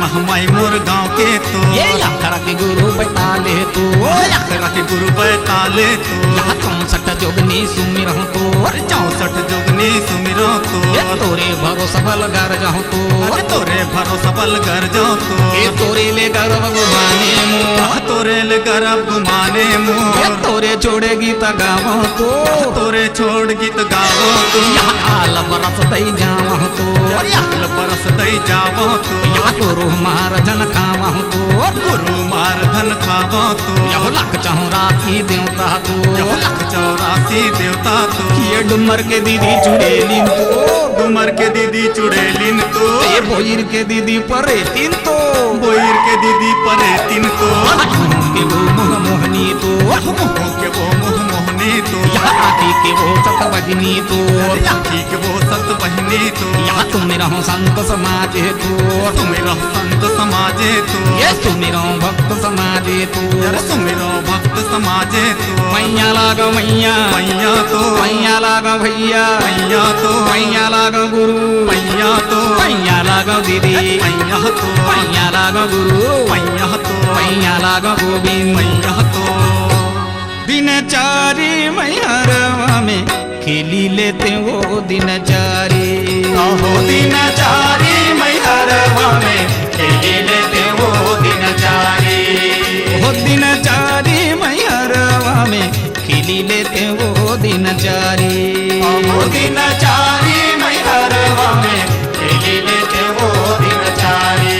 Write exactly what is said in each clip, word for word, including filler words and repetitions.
माई मोर गांव के तो। ये यात्रा के गुरु बैताले तो। यात्रा के गुरु बैताले तो। यहाँ चौसठ जोगनी सुमिरहूँ तो। अरे चौसठ जोगनी सुमिरहूँ तो। ये तोरे भरोसा बल गरजहूँ तो। अरे तोरे भरोसा बल गरजहूँ तो। ये तोरे ले गरब गुमाने मोर। तोरे ले गरब गुमाने मोर। ये तोरे छोड़े गीत गावहूँ तो। तोरे छोड़ गीत गावहूँ तो। यहाँ आल बरस दई जावहूँ तो। अरे आल बरस दई जावहूँ तो। यहाँ गुरु मार धन खावहूँ तो। गुरु मार धन खावहूँ तो। यहो लाख चौरासी देवता तो। यहो लाख चौरासी देवता तो। ये डुमर के दीदी चुड़ैलिन तो। डुमर के दीदी चुड़ैलिन तो। ये बोइर के दीदी परेतिन तो। बोइर के दीदी परेतिन तो। मुँह के वो मुँह मोहनी तो। मुँह के वो मुँह मोहनी तो। यहाँ आँखी के वो सत बहिनी तो। आँखी के वो सत बहिनी तो। यहाँ सुमिरहूँ संत समाज तो। सुमिरहूँ संत समाज तो। ये सुमिरहूँ भक्त समाज तो। यार सुमिरहूँ भक्त समाज तो। मैया लाग मैया। मैया तो। मैया लाग भैया। मैया तो। मैया लाग गुरु। मैया तो। मैया लाग दीदी। मैया तो। मैया लाग गुरु। मैया तो। मैया लाग गोविंद। मैया तो। दिन चारी मैहरवा में खेली लेते वो दिन चारी। अहो दिन चारी मैहरवा में खेली लेते वो दिन चारी। हो दिन चारी मैहरवा में खेली लेते वो दिन चारी। अहो दिन चारी मैहरवा में खेली लेते वो दिन चारी।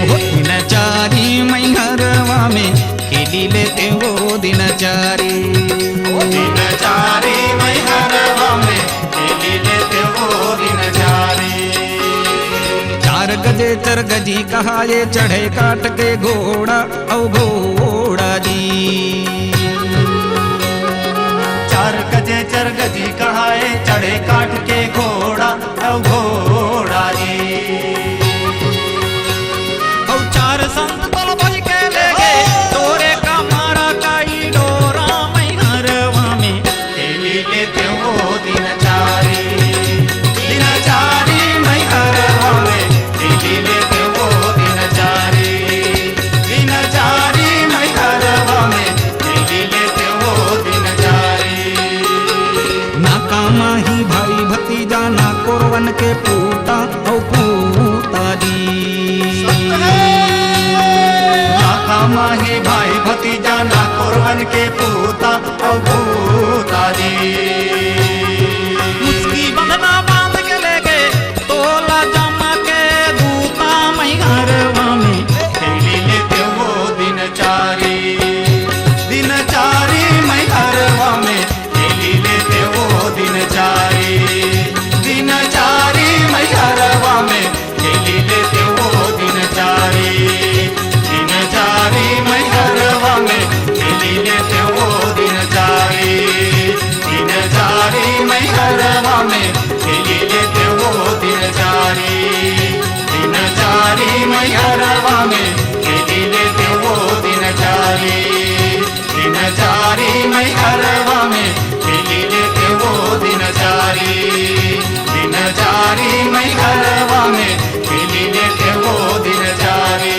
हो दिन चारी मैहरवा में खेली लेते वो दिन चारी। ओ दिन चारी मैहरवा में खेली लेते वो दिन चारी। चार गजे चार गजी कहाए चढ़े काठ के घोड़ा औ घोड़ा जी। चार गजे चार गजी कहाए चढ़े काठ के घोड़ा औ घोड़ा जी। औ चार संत बल बहि के ले गे, तोरे कमरा काई डोरा मैहरवा में। खेली लेते वो दिन चारी, दिन चारी मैहरवा में। खेली लेते वो दिन चारी, दिन चारी मैहरवा में। खेली लेते वो दिन चारी। ना कामा ही भाई भतीजा, ना कोरवन के पूता औ पूता जी। ना कामा ही भाई भतीजा, ना कोरवन के पूता औ पूता जी। उसकी बंधना बांध के ले गए, तोला जमा के दूता मैहरवा में। खेली लेते वो दिन चारी, दिन चारी मैहरवा में। खेली लेते वो दिन चारी, दिन चारी मैहरवा में। खेली लेते वो दिन चारी, दिन चारी मैहरवा में। खेली लेते वो दिन चारी, दिन चारी मैहरवा में। खेली लेते वो दिन चारी, दिन चारी मैहरवा में। खेली लेते वो दिन चारी, दिन चारी मैहरवा में। खेली लेते वो दिन चारी, दिन चारी मैहरवा में। खेली लेते वो दिन चारी।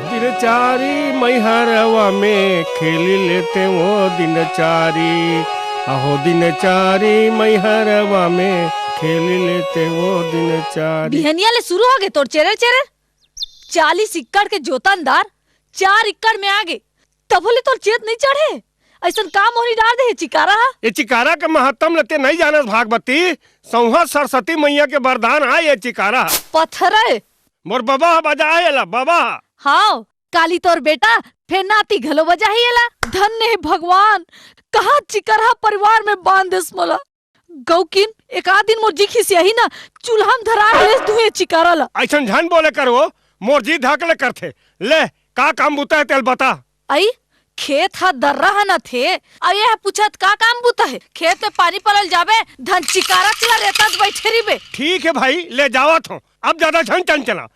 दिन चारी मैहरवा में खेली लेते वो दिन चारी। अहो दिन चारी मैहरवा में खेली लेते वो दिन चारी। बिहनिया ले शुरू हो गए तोर चेरर चेरर। चालीस एकड़ के जोतनदार चार एकड़ में आ गए, तभो ले तोर चेत नहीं चढ़े। ऐसन का मोहरी डार दे हे चिकारा हा? ये चिकारा के महत्तम ल ते नहीं जानस भागवती। सौहा सरस्वती मैया के वरदान आय ये चिकारा। पत्थर है। मोर बबा हा बजा हे एला, बबा हा। हाव, काली तोर बेटा फेर नाती घलो बजाही एला। धन्य हे भगवान, कहाँ चिकरहा परिवार में बांध देस मोला। गौकिन, एक आध दिन मोर जी खिसियाही ना, चूल्हा में धरा के लेस दुहे चिकारा ला। अइसन झन बोले करो, मोर जी धक ले करथे। ले, का काम बुता हे तेल बता। अई, खेत ह दर्रा ह न थे, अउ ये ह पूछत का काम बुता हे? खेत में पानी पलल जाबे, धन चिकारा चिला रेता त बैठे रहिबे। ठीक हे भाई, ले जावत हों, अब जादा झन चंचला।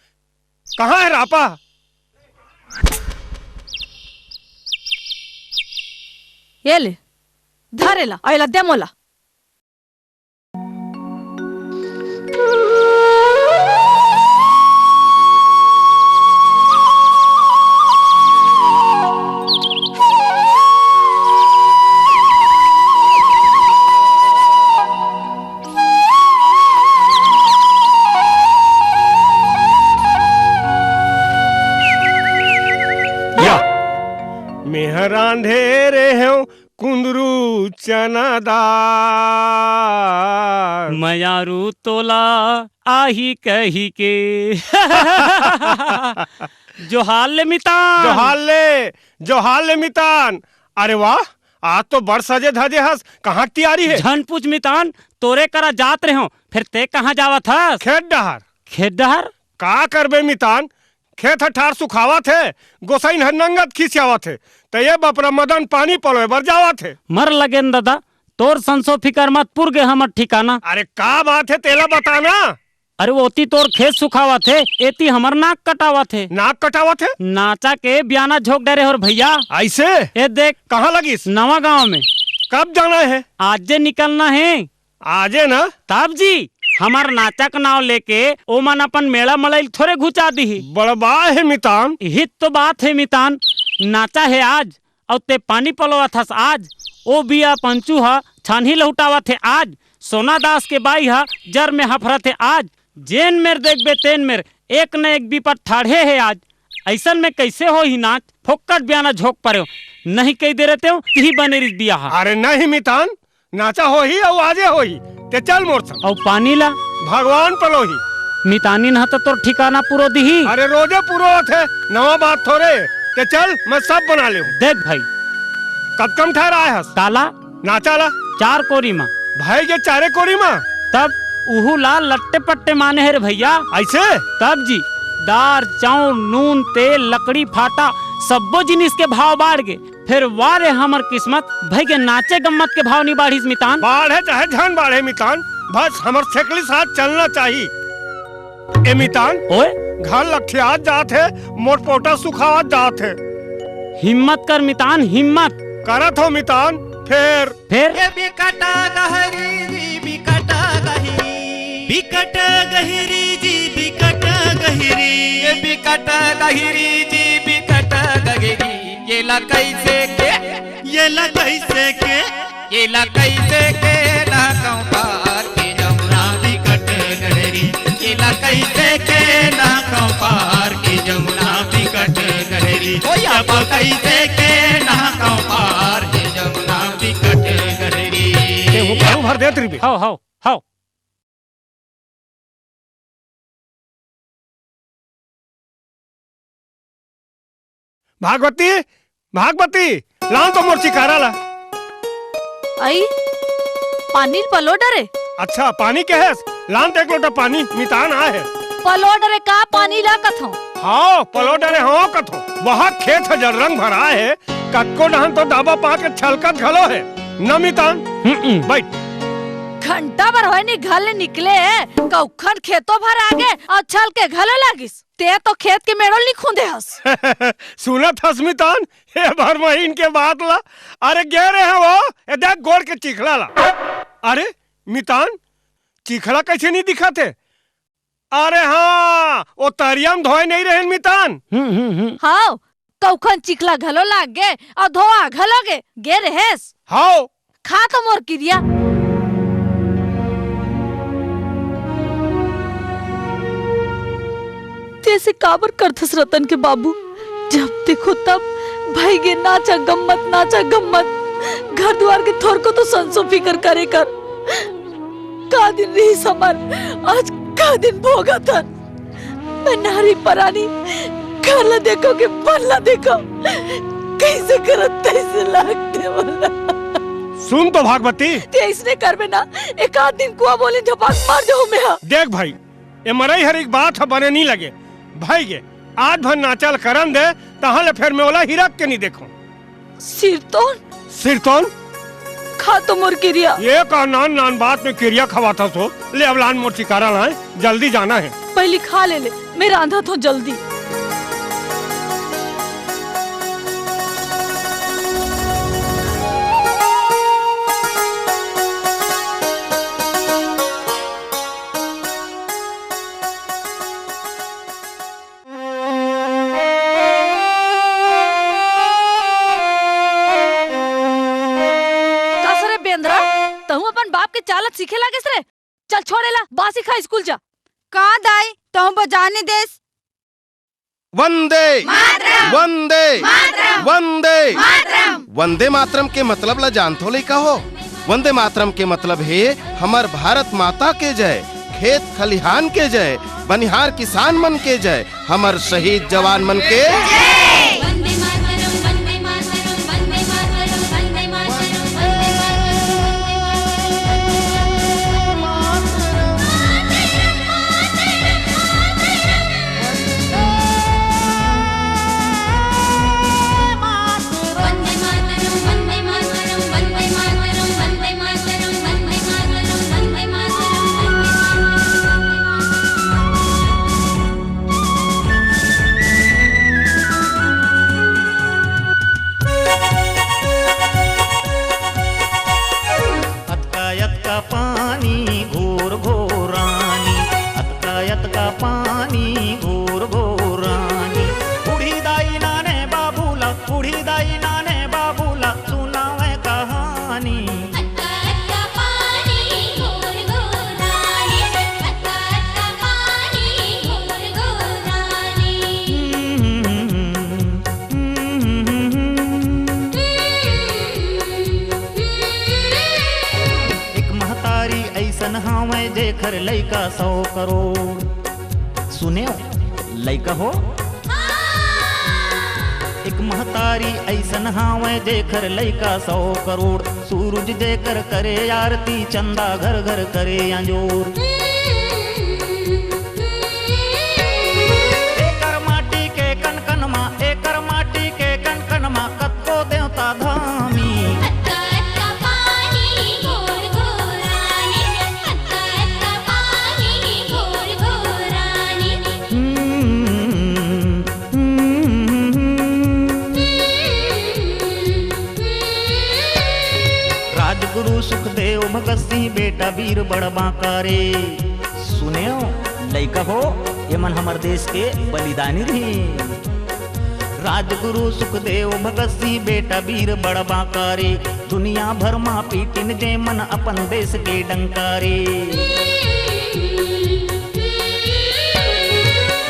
कहाँ हे रापा? ये ले, धर एला, अउ एला दे मोला। चना दार। मयारू तोला आही कही के। जोहार ले मितान। जोहार ले, जोहार ले मितान। अरे वाह, आज तो बड़ सजे धजे हस। कहाँ के तियारी हे? झन पूछ मितान, तोरे करा जात रहे हो, फिर ते कहाँ जावत हस? खेत डहर। खेत डहर? का करबे मितान, खेत ह ठार सुखावत हे, गोसाइन ह नंगत खिसियावत हे, त ये बपरा मदन पानी पलोय बर जावत हे। मर लगेन ददा, तोर संसो फिकर मत पुर गे हमर ठिकाना। अरे का बात हे तेला बताना। अरे ओती तोर खेत सुखावत हे, एती हमर नाक कटावत हे। नाक कटावत हे? नाचा के बियाना झोंक डरे होर भैया। ऐसे? ए देख। कहाँ लगिस? नवा गांव में। कब जाना हे? आज जे निकलना हे। आजे ना? तब जी, हमर नाचा के नाव लेके ओमन अपन मेला मलई ल थोरे घुचा दिही। बड़बा हे मितान। इही तो बात हे मितान, नाचा हे आज, अउ ते पानी पलोवत हस आज। ओ बिया पंचू ह छानही लहुटावत हे आज, सोना दास के बाई ह जर में हफरत हे आज। जेन मेर देखबे तेन मेर एक न एक बिपत ठाढ़े हे आज। अइसन में कइसे होही नाच? फोकट बियाना झोंक परेव, नहीं कहि दे रहतेव, तिही बने रिस बिया ह। अरे नहीं मितान, नाचा होही अउ आजे होही। ते चल मोर संग। अउ पानी ला? भगवान पलोही। मितानिन ह त तोर ठिकाना पुरो दिही। अरे रोजे पुरो होथे, नवा बात थोरे। ते चल, मैं सब बना लेहूं। देख भाई। कतकम ठहराए हस? काला? नाचा ला? चार कोरी मा। भाई के चारे कोरी मा? तब उहू ला लट्टे पट्टे माने हे रे भैया। ऐसे? तब जी, दार, चाउर, नून, तेल, लकड़ी, फाटा, सब्बो जिनिस के भाव बाढ़ गे। फेर वा रे हमर किस्मत, भई गे नाचे गम्मत के भाव नी बाढ़िस मितान। बाढ़े चाहे झन बाढ़े मितान, बस हमर सेकली साथ चलना चाही। ए मितान, ओए? घर लठियात जात हे, मोर पोटा सुखावत जात हे। हिम्मत कर मितान, हिम्मत। करत हो मितान, फेर? फेर? ये बिकट गहरी जी, बिकट गहरी। बिकट गहरी जी, बिकट गहरी। ये बिकट गहरी जी, बिकट गहरी। ये ला कैसे के? ये ला कैसे के? ये ला कैसे के ना कहूं पार के जमुना बिकट गहरी। ये ला कैसे के ना कहूं पार के जमुना बिकट गहरी। ओ या अब कैसे के ना कहूं पार के जमुना बिकट गहरी। ते वो पारू भर देत रिबे। हव, हव, हव। भागवती, भागवती, लान तो मोर चिकारा ला। आई, पानी ल पलो डरे। अच्छा, पानी के हेस? लान तो एक लोटा पानी, मितान आए हे। पलो डरे का पानी ला कथो? हाँ, पलो डरे हाँ कथो। वहाँ खेत ह जलरंग भरा हे, कतको डहन तो डाबा पाके छलकत घलो हे। न मितान, हम्म। बैठ। घंटा भर होय नी घर ले निकले, कउखन खेतो भर आगे अउ छलके घलो लागिस। ते तो खेत के मेड़ो ल नी खूंदे हस। सुनत हस मितान, ए भर महीन के बात ला। अरे गे रहे हो, ए देख गोड़ के चिखला ला। अरे मितान, चिखला कैसे नी दिखत हे? अरे हाँ, ओ तरिया म धोए नहीं रहेन मितान। हम्म, हम्म, हम्म। हाव, कउखन चिखला घलो लाग गे, अउ धोआ घलो गे, गे रहेस। हाव। खा तो मोर किरिया। ते अइसे काबर करथस रतन के बाबू? जब देखो तब भई गे नाचा गम्मत, नाचा गम्मत। घर दुवार के थोरको तो संसो फिकर करे कर। का दिन रहिस हमर, आज का दिन भोगत हन। मैं नारी परानी, घर ला देखो के मन ला देखो, कइसे करत तइसे लागथे मोला। सुन तो भागवती। ते अइसने करबे ना, एक आध दिन कुआ बोले झपाक मर जाहूं मैं हा। देख भाई, ए मरई हर एक बात ह बने नी लगे। भई गे, आज भर नाचा ल करन दे, तहां ले फेर मैं ओला हिरक के नी देखों। सिरतोन? सिरतोन? खा तो मोर किरिया। ए का नान नान बात में किरिया खवाथस हो? ले अब लान मोर चिकारा लाए, जल्दी जाना हे। पहिली खा ले ले, मैं रांधत हों जल्दी। कस रे बेंदरा, तहूं अपन बाप के चालत सीखे लागेस रे? चल छोड़ एला, बासी खा स्कूल जा। का दाई, तहूं बजाने देस? वंदे मातरम। वंदे मातरम। वंदे मातरम। वंदे मातरम के मतलब ला जानथो लइका हो? वंदे मातरम के मतलब हे हमर भारत माता के जय, खेत खलिहान के जय, बनिहार किसान मन के जय, हमर शहीद जवान मन के अतका अतका पानी घोर घोरानी, अतका अतका पानी घोर घोरानी। बूढ़ी दाई नाने बाबू ला, बूढ़ी दाई नाने बाबू ला सुनावे कहानी। अतका अतका पानी घोर घोरानी, अतका अतका पानी घोर घोरानी। एक महतारी अइसन हावय जेकर लइका सौ करोड़। सुनेव, लइका हो। एक महतारी अइसन हावय जेकर लइका सौ करोड़। सूरज जेकर करे आरती, चंदा घर घर करे अंजोर। एकर माटी के कन कन मा, एकर माटी के कन कन मा कतको देवता धामी। अतका अतका पानी घोर घोरानी, अतका अतका पानी घोर घोरानी। राजगुरु सुखदेव भगत सिंह बेटा वीर बड़ बांका रे। सुनेव लइका हो, एमन हमर देश के बलिदानी रहिन। राजगुरु सुखदेव भगत सिंह बेटा वीर बड़ बांका रे। दुनिया भर मा पीटिन जेमन अपन देश के डंका रे।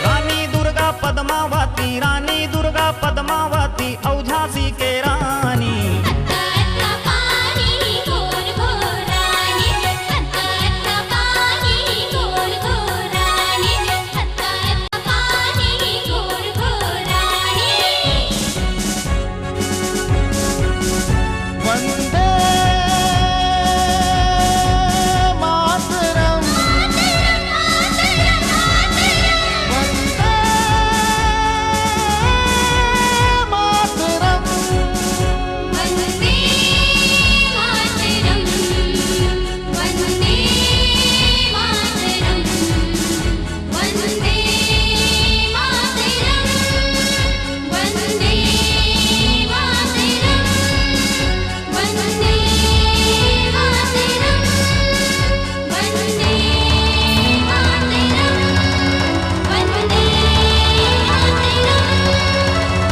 रानी दुर्गा पद्मावती, रानी दुर्गा पद्मावती अउ झांसी के रानी। अतका अतका पानी घोर घोरानी, अतका अतका पानी घोर घोरानी, अतका अतका पानी घोर घोरानी। वंदे मातरम। वंदे मातरम। वंदे मातरम। वंदे मातरम। वंदे मातरम। वंदे मातरम। वंदे मातरम। वंदे मातरम। वंदे मातरम।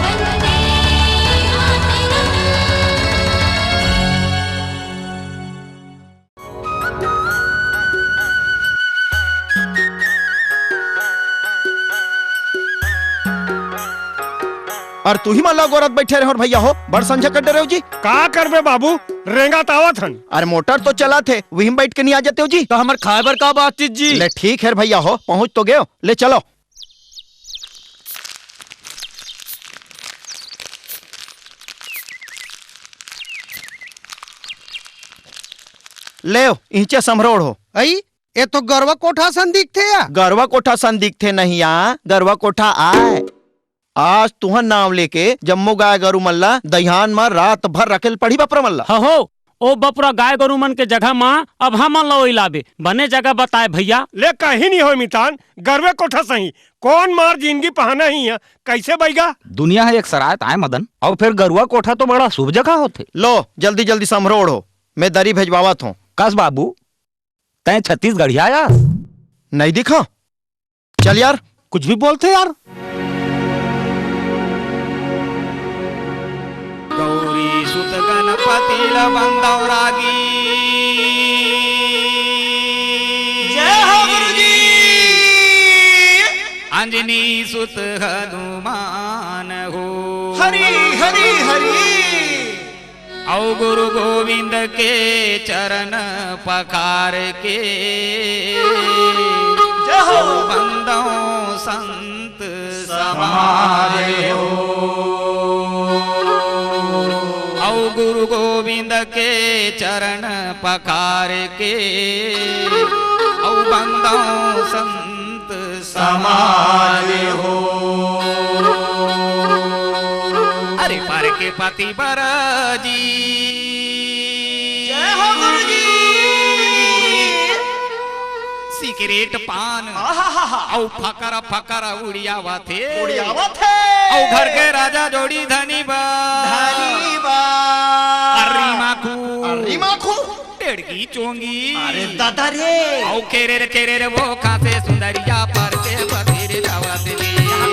वंदे मातरम। अरे तुही मन ला गोरत बइठे रहेंव भइया हो, बड़ संझा कर डरेव जी। का करबे बाबू, रेंगत आवत हन। अरे मोटर तो चलत हे, उही म बइठ के नइ आ जातेव जी। त हमर खाय बर का बांचिस जी? ले ठीक हे भइया हो, पहुंच तो गेंव, ले चलो। लेव, इहिंचे संभरोड़ हो। अई, ए तो गरवा कोठा सन दिखथे या? गरवा कोठा सन दिखथे नहीं या, गरवा कोठा आय। आज तुंहर नांव लेके जम्मो गाय गरू मन ला दइहान म रात भर रखे ल पड़ही बपरा मन ला। हहो, ओ बपरा गाय गरू मन के जगह म अब हमन ला ओई लाबे। बने जगह बताय भइया। ले कहीं नइ होय मितान, गरवे कोठा सही। कोन मार जिनगी पहाना ही हे, कइसे बइगा? दुनिया ह एक सराय ताय मदन, अउ फेर गरुवा कोठा तो बड़ा शुभ जगह होथे। लो, जल्दी जल्दी संभरोड़ हो, मैं दरी भेजवावत हों। कस बाबू, तैं छत्तीसगढ़िया आस? नइ दिखा? चल यार। कुछ भी बोलथे यार। गौरी सुत गणपति ल बंदव रागी। जय हो गुरुजी। अंजनी सुत हनुमान हो। हरि, हरि, हरि। अउ गुरु गोविंद के चरण पखार के, जय हो। अउ बंदौं संत समाज हो। अउ गुरु गोविंद के चरण पखार के, अउ बंदौं संत समाज हो। अरे पर के पति बर जी। जय हो गुरु जी। सिगरेट पान आहाहाहा। अउ फकर फकर उड़ियावत हे। उड़ियावत हे। अउ घर के राजा जोड़ी धनी बा। धनी बा। अर्री माखू। अर्री माखू। टेड़गी चोंगी। अरे दादा रे। अउ केरेर केरेर वो खासे सुंदरिया पर के पतिर जावत जी।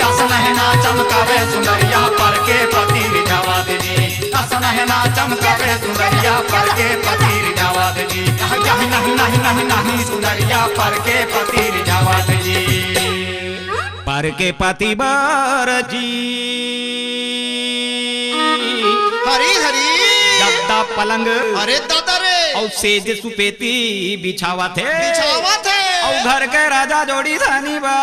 असन है ना चमकावे सुंदरिया पर के पतिर जावत जी। असन है ना चमकावे सुंदरिया पर के पतिर जावत जी। यह, यह नहीं, नहीं, नहीं, नहीं सुंदरिया पर के पतिर जावत जी। पर के पति बर जी। हरी हरी। गद्दा पलंग। अरे दादा रे। अउ सेज सुपेती बिछावत हे। बिछावत हे। अउ घर के राजा जोड़ी धनी बा।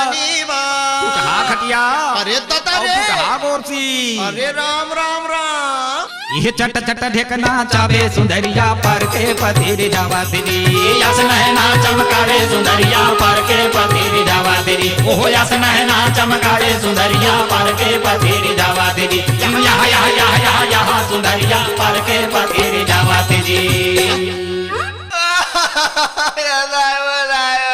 धनी बा। टूटहा खटिया। अरे दादा अउ रे। टूटहा बोरसी। अरे राम राम राम। ये चट चट ढेकना चाबे सुंदरिया पर के पतिर जावत जी। यस नहना चमकावे सुंदरिया पर के पतिर जावत जी। ओहो यस नहना चमकावे सुंदरिया पर के पतिर जावत जी। यह, यह, यह, यह, यह, यह सुंदरिया पर के पतिर जावत जी।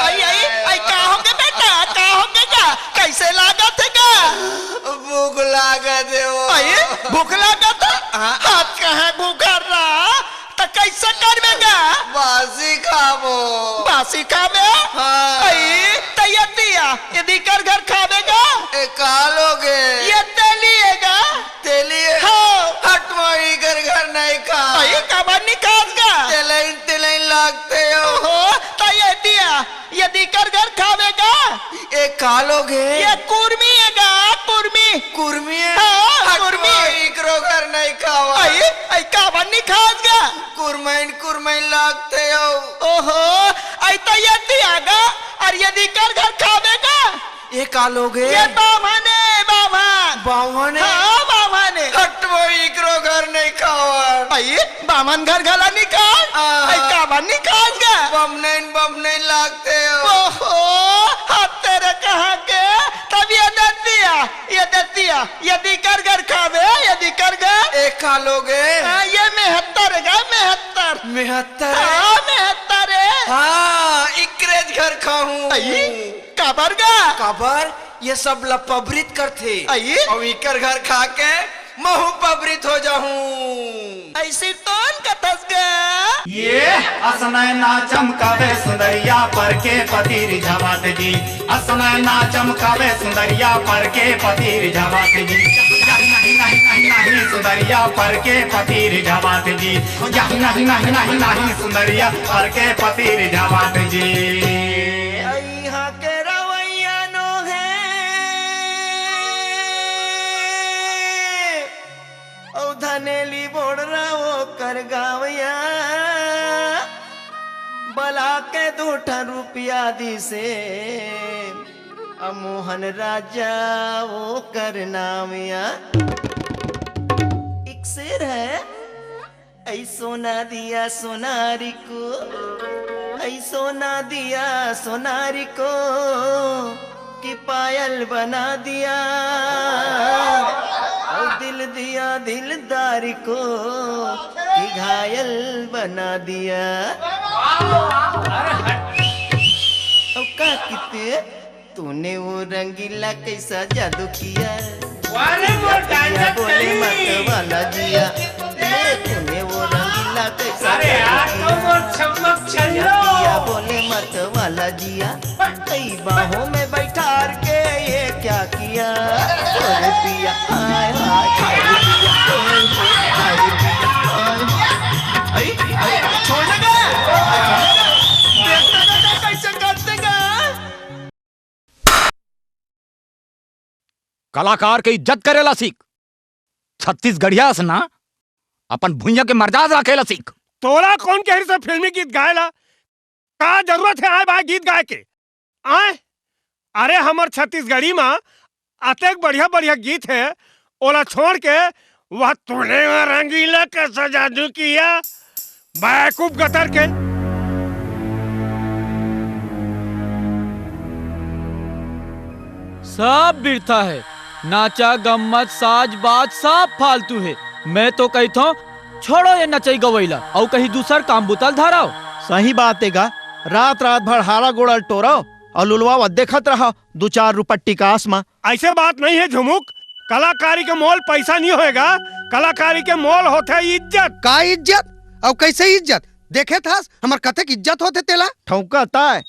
आई, आई, आई, का होगे बेटा? का होगे गा? कैसे लागत हे गा? भूख लागत हे वो। आई, भूख लागत हे? हाँ। हाथ कहाँ भूख रहा? त कैसे करबे गा? बासी खाबो। बासी खाबे? हाँ। आई, त ये दिया, ये दिकर घर खाबे गा? ए, का लोगे? ये तेली हे गा? तेली हे? हाँ। हट मोई कर घर नहीं खा। आई, काबर नहीं खास गा? तेलइन, तेलइन लागते हो। ओहो, त ये दिया, ये दिकर घर खाबे गा? ए, का लोगे? ये कुर्मी हे गा, कुर्मी। कुर्मी हे? हाँ, हट कुर्मी। मोई इकरो घर नहीं खावा। आई, आई, काबर नहीं खास गा? कुरमैन, कुरमैन लागते हो। ओहो, आई त ये दिया गा, अउ ये दिकर घर खाबे गा? ये का लोगे? ये बाम्हन हे, बाम्हन। बाम्हन हे? हाँ, बाम्हन हे। हट मोई इकरो घर नहीं खावन। आई, बाम्हन घर घला नहीं खास? हाँ। आई, काबर नहीं खास गा? बमनैन, बमनैन लागते हो। ओहो, हाथ तेरे कहाँ के? तब ये दतिया, ये दतिया, ये दिकर घर खाबे, ये दिकर घर। ए का लोगे? हाँ, ये मेहत्तर गा, मेहत्तर। मेहत्तर हे? हाँ, मेहत्तर हे। हाँ, इकरेज घर खाहूँ। आई? काबर गा? काबर? ये सब ला पबरित करथे। आई? अउ इकर घर खा के महू पबरित हो जाहूँ। ऐसे तोन कथस गा? ये असनय ना चमकावे सुंदरिया पर के पतिर झवात जी। असनय ना चमकावे सुंदरिया पर के पतिर झवात जी। नहीं, नहीं, नहीं, नहीं, नहीं, सुंदरिया पर के पतिर झवात जी। नहीं, नहीं, नहीं, नहीं, नहीं, सुंदरिया पर के पतिर झवात जी। इहाँ के रवैया नो हे, अउ धनेली बोड़रा ओकर गाँवया। बला के दू ठन रुपया दिसे, अ मोहन राजा ओकर नामया। एक शेर हे। ऐ सोना दिया सोनारी को, ऐ सोना दिया सोनारी को, कि पायल बना दिया, और दिल दिया दिलदारी को, कि घायल बना दिया। अब का किते? तूने वो रंगीला कैसा जादू किया। वाह रे, वो किया डांसर बोले चली। मत वाला जिया। ए, तूने वो रंगीला कैसा अरे जादू यार, किया। तो वो छमक छल्लो। किया बोले मत वाला जिया। कई बाहों में बैठार के ये क्या किया। अरे पिया, हाय, हाय, हाय पिया, हाय, हाय पिया, हाय। आई, आई, छोड़ ना। देख ना, कैसे करते गा। कलाकार के इज्जत करेला सीख। छत्तीसगढ़िया अस ना, अपन भुइयां के मर्यादा रखे ला सीख। तोला कौन कहिस हे फिल्मी गीत गाए ला? का जरूरत हे आए बाए गीत गाए के? आए, अरे, हमर छत्तीसगढ़ी म अतेक बढ़िया-बढ़िया गीत हे, ओला छोड़ के वह तूने वो रंगीला कैसा जादू किया, बेवकूफ गतर के। सब बिरथा हे, नाचा, गम्मत, साज, बाज, सब फालतू हे। मैं तो कहिथों, छोड़ो ये नचई गवई ला, अउ कहीं दूसर काम बुता ल धरव। सही बात हे गा, रात-रात भर हारा गोड़ा ल टोरव अउ लुलवा व देखत रहव दू चार रुपट्टी कास म। अइसे बात नइ हे झुमुक, कलाकारी के मोल पइसा नइ होय गा, कलाकारी के मोल होथे इज्जत। का इज्जत? अउ कइसे इज्जत? देखे थस हमर कतेक इज्जत होथे तेला। ठौंका ताय,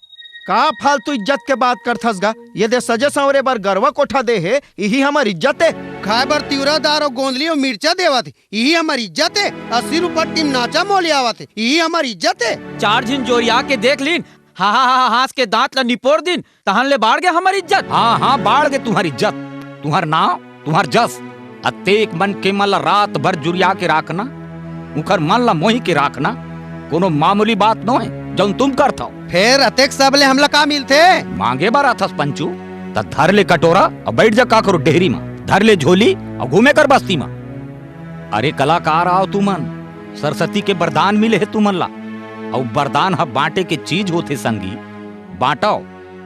का फालतू इज्जत के बात करथस गा? ये दे सजे संवरे बर गरवा कोठा दे हे, इही हमर इज्जत हे। खाए बर तिवरा दार अउ गोंदली अउ मिर्चा देवत हे, इही हमर इज्जत हे। अस्सी रुपट्टी म नाचा मोली आवत हे, इही हमर इज्जत हे। चार झिन जोरिया के देख लीन, हा, हा, हा, हा, हाँस के दांत ला निपोर दिन, तहन ले बाढ़ गे हमर इज्जत। हाँ, हाँ, बाढ़ गे तुंहर इज्जत, तुंहर नांव, तुंहर जस। अतेक मनखे मन ला रात भर जुरिया के राखना, उंखर मन ला मोही के राखना, कोनो मामूली बात नोहे, जउन तुम करथव। फेर अतेक सब ले हमला का मिलथे? मांगे बर आथस पंचू, त धर ले कटोरा अउ बइठ जा का करो डेहरी म, धर ले झोली अउ घूमे कर बस्ती म। अरे कलाकार आव तुमन, सरस्वती के बरदान मिले हे तुमन ला, अउ बरदान ह बांटे के चीज होथे संगी, बांटव,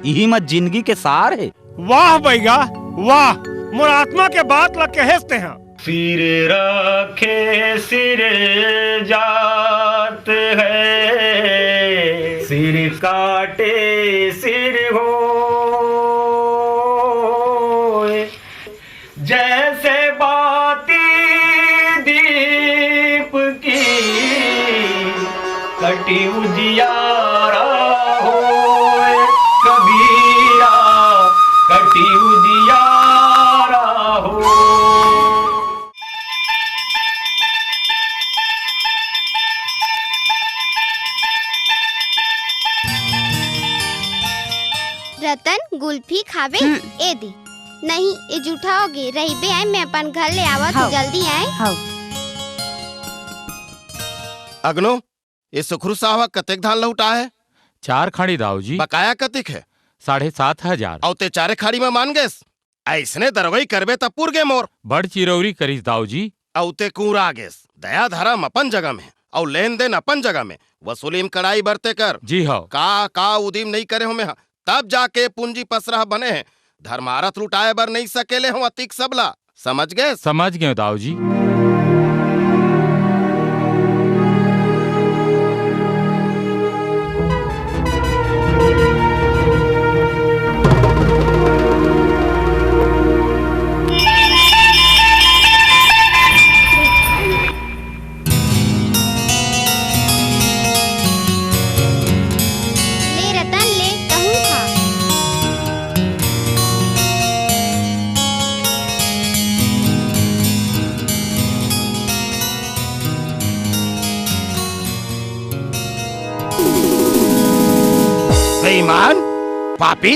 इही म जिनगी के सार हे। वाह बइगा, वाह, मोर आत्मा के बात ला कहेस तेहा। सिर रखे सिर जात है, सिर काटे सिर होए। जैसे बाती दीप की कटी उजियारा होए, कबीरा कटी उजियारा हो। रतन, गुल्फी खाबे? हम्म। ए दे। नहीं, ए जूठा होगे, रहिबे आए, मैं अपन घर ले आवत हूँ, हव। जल्दी आए। हव। अगनो, ए सुखरू साहब कतेक धान लहुटाए हे? चार खाड़ी दाऊ जी। बकाया कतेक हे? साढ़े सात हजार। अउ ते चारे खाड़ी म मान गेस? अइसने दरोगई करबे त पुर गे मोर। बड़ चिरौरी करिस दाऊ जी। अउ ते कूरा गेस। दया धरम अपन जगह में, अउ लेन देन अपन जगह में, वसूली म कड़ाई बरते कर। जी हव। का, का उदिम नइ करे हों मैं ह, तब जाके पूंजी पसरा बने हे। धर्मारथ लुटाए बर नइ सकेले हों अतिक सबला। समझ गे? समझ गेंव दाऊ जी। ले रतन ले, तहूँ खा। बेईमान, पापी,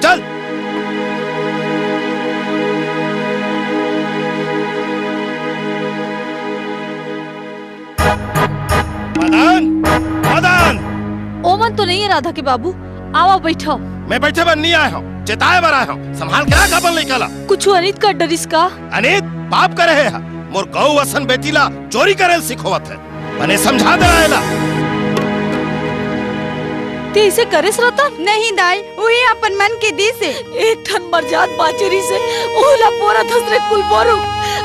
चल। मदन, मदन। ओमन तो नइ हे राधा के बाबू, आवा बइठव। मैं बइठे बर नइ आए हों, चेताए बर आए हों। संभाल के राख अपन लइका ला। कुछु अनित कर डरिस का? अनित? पाप करे हे हा। मोर गऊ असन बेटी ला चोरी करे ल सिखोवत हे। बने समझा दे ला एला। ते इसे करेस रतन? नहीं दाई, उही अपन मन के दिस हे। एक ठन मरजात बाछी रिहिसे, ओला पोरत हस रे कुलबोरू।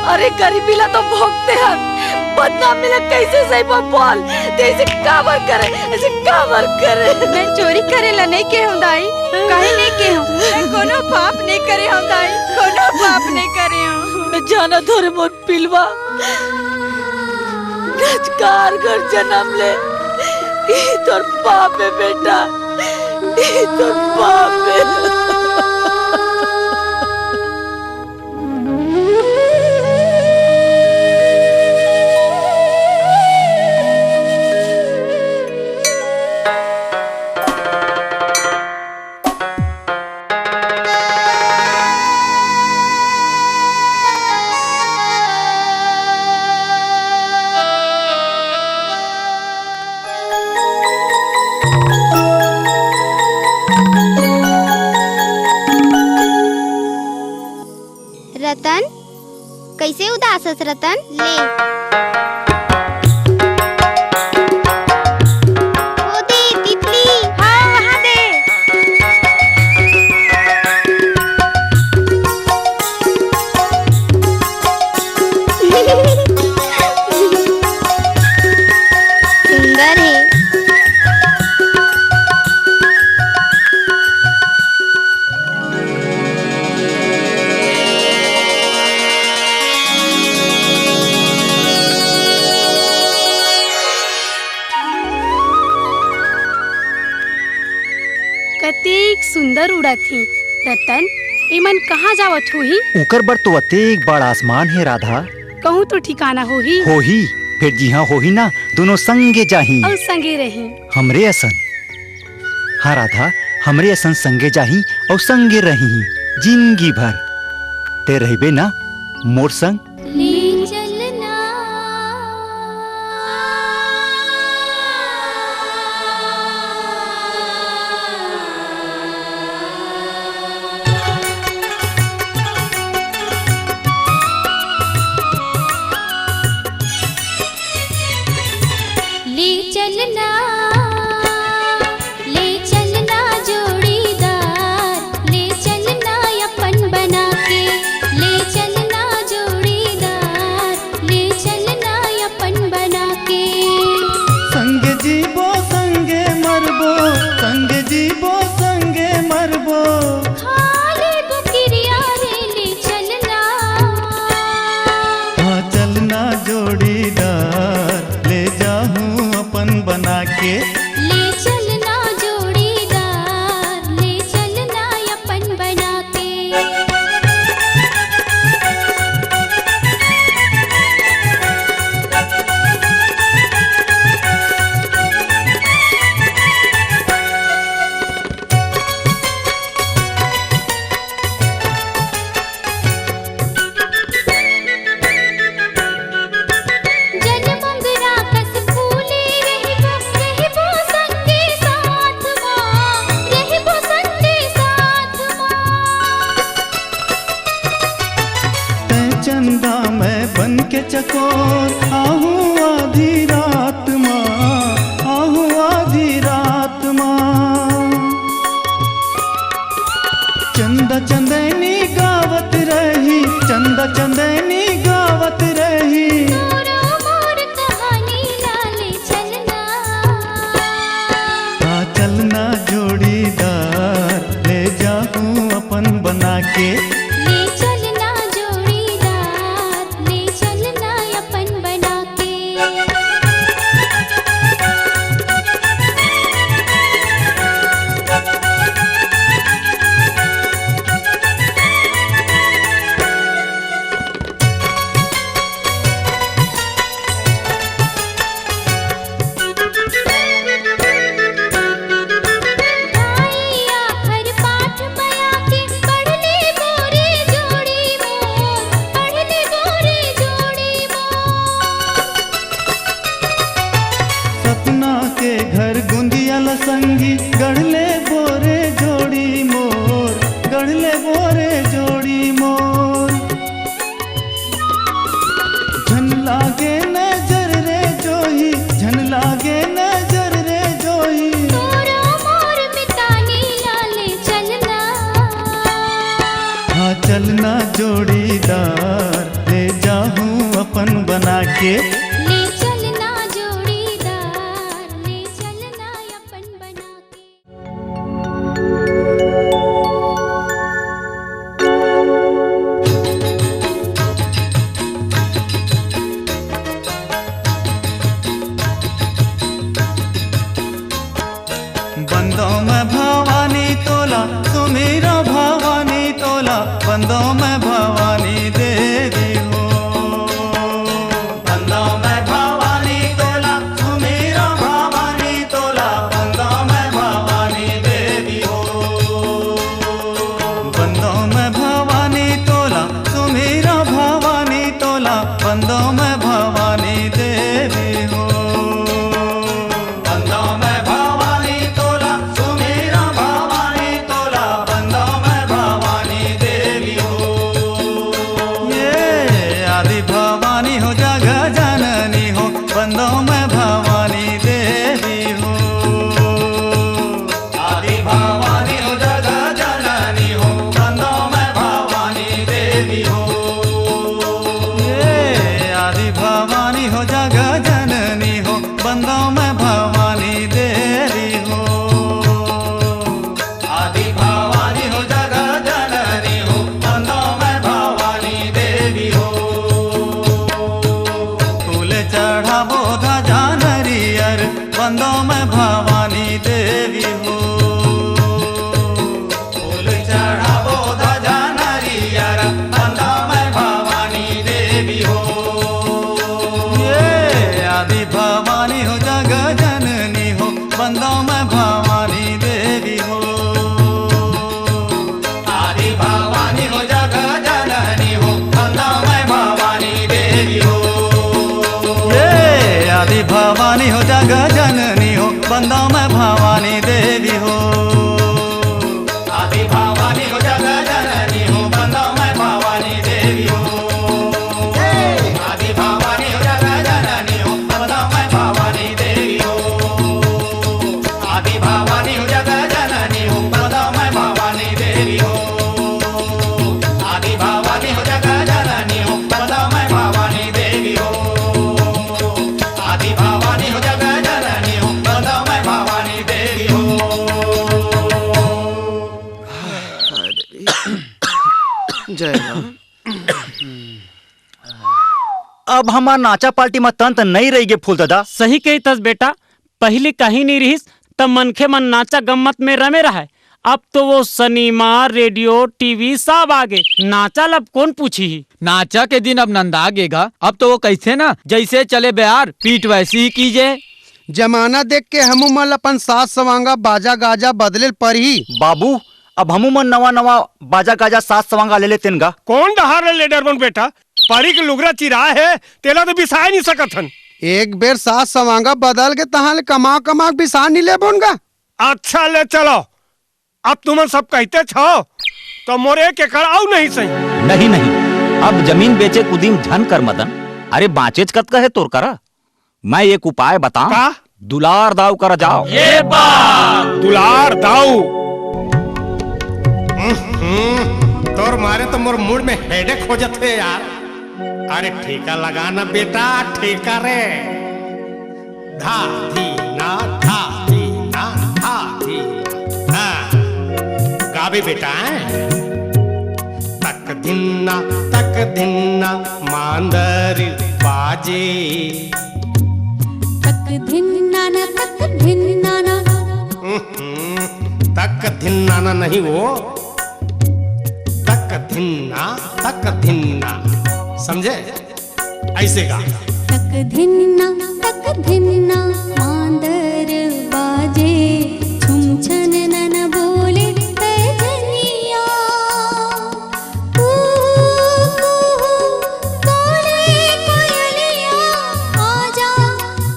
अरे गरीबी ला तो भोगते हन, बदनामी ला कइसे सहिबो बोल? ते इसे काबर करे, इसे काबर करे? मैं चोरी करे ला नइ केहेंव दाई, काहे नइ केहेंव? मैं कोनो पाप नइ करे हंव दाई, कोनो पाप नइ करे हंव। मैं जानत हों रे मोर पिलवा, नचकार घर जनम ले, ई तोर पाप हे बेटा, ई तोर पाप हे। रतन, ले। ओ दे, तितली। हाँ, वहाँ दे। सुंदर हे। कतेक सुंदर उड़त हे। रतन, एमन कहाँ जावत होही? ओकर बर तो अतेक बड़ आसमान हे राधा। कहूँ तो ठिकाना होही। होही, फेर जिहाँ होही ना, दूनों संगे जाही। अउ संगे रही। हमरे असन। हाँ राधा, हमरे असन संगे जाही अउ संगे रही जिंदगी भर। ते रहिबे ना मोर संग? ले चलना। ले चलना, ले चलना जोड़ीदार, ले चलना अपन बना के, ले चलना जोड़ीदार, ले चलना अपन बना के। संगे जीबो, संगे मरबो, संगे जीबो, संगे मरबो। खा लेबो किरिया रे, ले चलना। हाँ, चलना जोड़ीदार, ले जाहूँ अपन बना के। ले चलना जोड़ीदार, ले चलना अपन बना के। जन मंगरा कस फूले रहिबो, रहिबो संगे साथ मा, रहिबो संगे साथ मा। तैं चंदा मैं बन के चकोर, आहूँ आधी रात मा, आहूँ आधी रात मा। चंदा चंदैनी गावत रही, चंदा चंदैनी गावत रही। मोरो मोर कहानी ला ले चलना। हाँ, चलना जोड़ीदार, ले जाहूँ अपन बना के। ले चलना जोड़ीदार, ले चलना अपन बना के। भाई आखर पाठ मया के पढ़ ले बोरे जोड़ी मोर, पढ़ ले बोरे जोड़ी मोर। सपना के घर गुंदिया ल संगी गढ़ ले बोरे जोड़ी मोर, गढ़ ले बोरे जोड़ी मोर। झन लागे नजर रे जोही, झन लागे नजर रे जोही। तोरो मोर मितानी ला ले चलना। हाँ चलना जोड़ीदार, ले जाहूँ अपन बना के। ले चलना जोड़ीदार, ले चलना अपन बना के। बंदों में भवानी तोला, सुमेरा भवानी तोला, बंदों में भवानी देवी हो। बंदों में भवानी तोला, सुमेरा भवानी तोला, बंदों में भवानी देवी हो। बंदों में भवानी तोला, सुमेरा भवानी तोला, बंदों में भवानी देवी हो। बंदों में भवानी तोला, सुमेरा भवानी तोला, बंदों में भवानी देवी हो। अब हमार नाचा पार्टी म तंत नइ रहि गे, फूल ददा। सही कहिथस बेटा, पहिली कहीं नइ रिहिस, त मनखे मन नाचा गम्मत में रमे रहय। अब तो वो सिनेमा, रेडियो, टीवी सब आ गे। नाचा ल अब कोन पूछही? नाचा के दिन अब नंदा गे गा। अब तो वो कहिथे ना, जइसे चले बयार, पीठ वइसे ही कीजे। जमाना देख के हमू मन ल अपन साज सवांगा, बाजा गाजा बदले ल परही। बाबू, अब हमू मन नवा नवा बाजा गाजा, साज सवांगा ले लेतेन गा। कोन डहार ले डरबन बेटा? परी के लुगरा चिराय हे, तेला तो बिसाय नइ सकत हन। एक बेर साज सवांगा बदल गे, तहाँ ले कमा कमा के बिसा नइ लेबोन गा। अच्छा ले चलो, अब तुमन सब कहितेच हव, त मोर एक एकड़ अउ नइ सही। नहीं, नहीं, अब जमीन बेचे के उदीम झन कर मदन। अरे बाँचेच कतका हे तोर करा? मैं एक उपाय बतावँव। का? दुलार दाऊ करा जाव। ये बात। दुलार दाऊ। हम्म, तोर मारे तो मोर मूड में हेडेक हो जाथे यार। अरे ठेका लगा ना बेटा, ठेका रे। धा धी ना, धा धी ना, धा धी ना। हाँ। गाबे बेटा, हैं? तक धिन्ना, तक धिन्ना, मांदर बाजे। तक धिन्ना ना, तक धिन्ना ना। हम्म, तक धिन्ना ना नहीं वो, तक धिन्ना, तक धिन्ना, समझे? ऐसे गा। तक धिन्ना, तक धिन्ना, मांदर बाजे, छुम छन नन बोले पैजनिया। कू, कू, बोले कोयलिया, आजा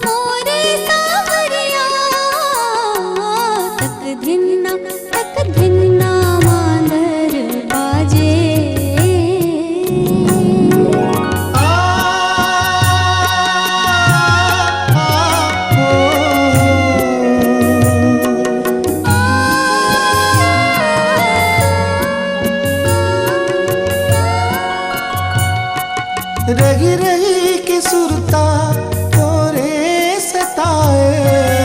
मोरे सावरिया। तक धिन्ना, तक धिन्ना, मांदर बाजे। रही रही के सुरता तोरे सताए,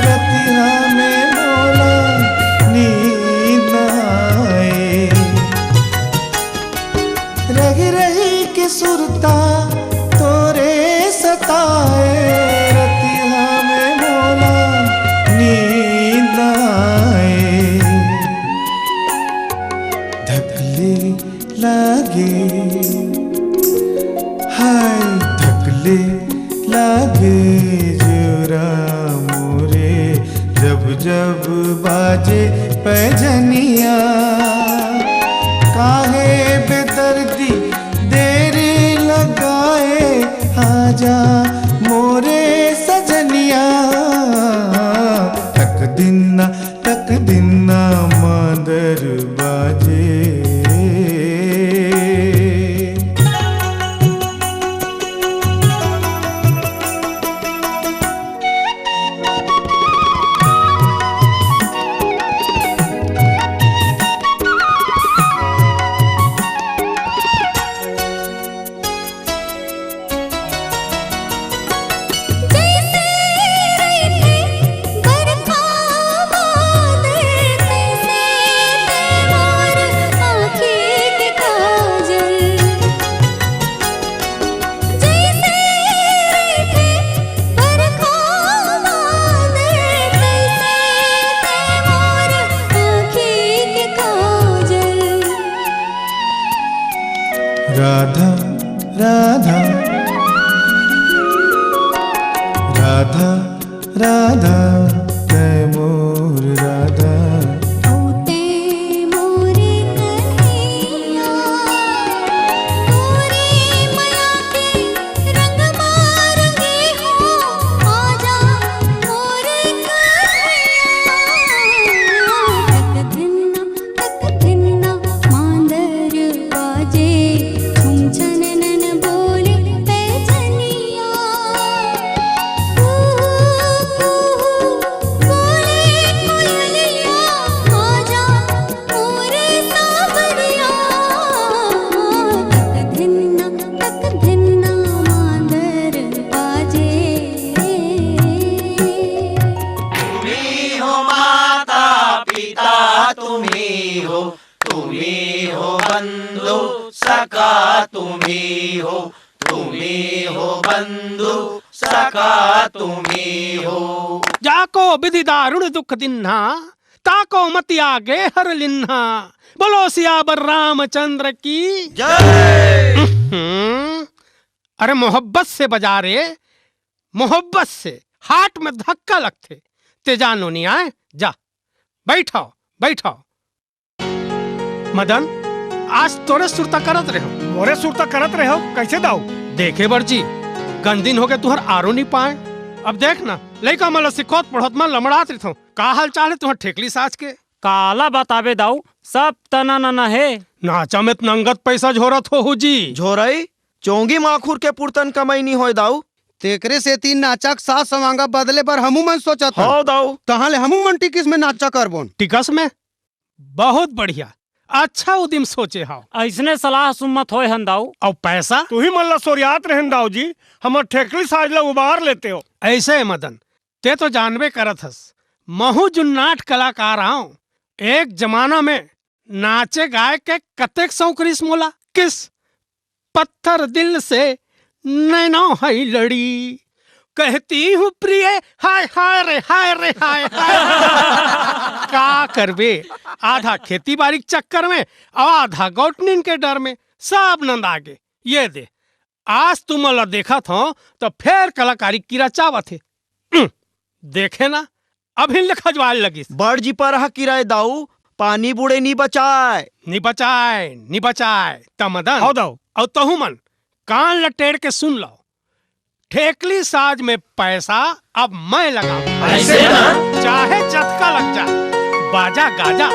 रतिया में मोला नींद न आए। रही रही के सुरता तोरे सताए, रतिया में मोला नींद न आए। धकले लागे, हाय धकले लागे जोरा मोरे, जब जब बाजे पैजनिया। काहे बेदर्दी देर लगाए, आजा मोरे सजनिया। तक दिन ना, तक दिन ना मांदर बाजे। राधा, राधा, राधा, राधा, तै मोर राधा। सखा तुम ही हो, तुम ही हो बंधु, सखा तुम ही हो। जाको विधि दारुण दुख दिन्हा, ताको मति आगे हर लिन्हा। बोलो सियावर रामचंद्र की जय। हम्म, अरे मोहब्बत से बजा रे, मोहब्बत से। हार्ट में धक्का लगथे। ते जा नोनी आय, जा। बैठो, बैठो। मदन, आज तोरे सुरता करत रहे हो। मोरे सुरता करत रहे हो? कैसे दाऊ? देखे बर जी, गन दिन होगे तुहर आरो नी पाए। अब देख ना, लइका मन ल सिखोत पढ़ोत मन लमड़ात रहिथो। का हाल चाल हे तुहर ठेकली साज के? काला बताबे दाऊ, सब तना नना हे। नाचा में त नंगत पैसा झोरत होहू जी। झोरई, चोंगी माखुर के पुरतन कमई नी होय दाऊ। तेकरे सेती नाचा के साज सवांगा बदले बर हमू मन सोचत हन। हव दाऊ। तहाँ ले हमू मन टिकस में नाचा करबोन। टिकस में? बहुत बढ़िया, अच्छा उदिम सोचे हव। अइसने सलाह सुम्मत होय हन दाऊ। अउ पैसा? तुही मन ला सोरियात रहेन दाऊ जी, हमर ठेकली साज ला उबार लेते हो। ऐसे हे मदन, ते तो जानबे करत हस, महू जुन्नाट कलाकार हंव। एक जमाना में नाचे गाए के कतेक शौक रिस मोला। किस पत्थर दिल से नैना है लड़ी, कहती हूँ प्रिय, हाय हाय रे, हाय रे, हाय हाय। का करबे, आधा खेती बारी के चक्कर में, अउ आधा गौटनिन के डर में, सब नंदा गे। ये दे, आज तुमन ला देखत हंव, त फेर कलाकारी कीरा चावत हे। उम, देखे ना, अभिन ले खजवाए लगिस। बड़ जी परहा कीरा ए दाऊ, पानी बूड़े नी बचाय। नी बचाय, नी बचाय। त मदन, हव दाऊ। अउ तहू मन, कान ल टेढ़ के सुन लव। ठेकली साज में पैसा अब मैं लगाऊं। ऐसे ना? चाहे जतका लग जाए, बाजा गाजा,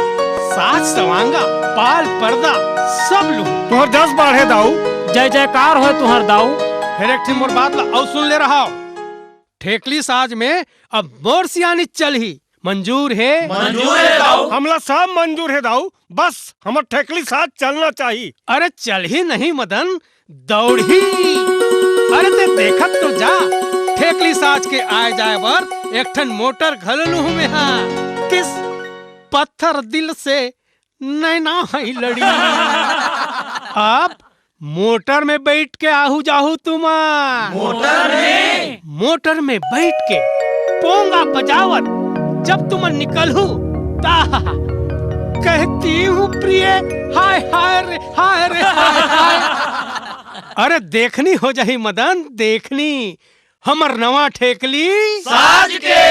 साज सवांगा, पाल पर्दा, सब लूं। तुहर जस बाढ़े दाऊ। जय जयकार होय तुहर दाऊ। फेर एक ठिन मोर बात ला अउ सुन ले रहा। ठेकली साज में अब मोर सियानी चलही। मंजूर हे? मंजूर हे दाऊ। हमला सब मंजूर हे दाऊ, बस हमर ठेकली साज चलना चाही। अरे चलही नहीं मदन, दौड़ही। अरे ते देखत तो जा, ठेकली साज के आए जाए बर एक ठन मोटर घलो लूहूं मेहा। किस पत्थर दिल से नैना है लड़ी। अब मोटर में बैठ के आहू जाहू तुमन। मोटर में? मोटर में बैठ के पोंगा बजावत जब तुमन निकलहू, ता कहती हूँ प्रिय, हाय हाय रे, हाय रे, हाय हाय। अरे देखनी हो जाही मदन, देखनी। हमर नवा ठेकली साज के।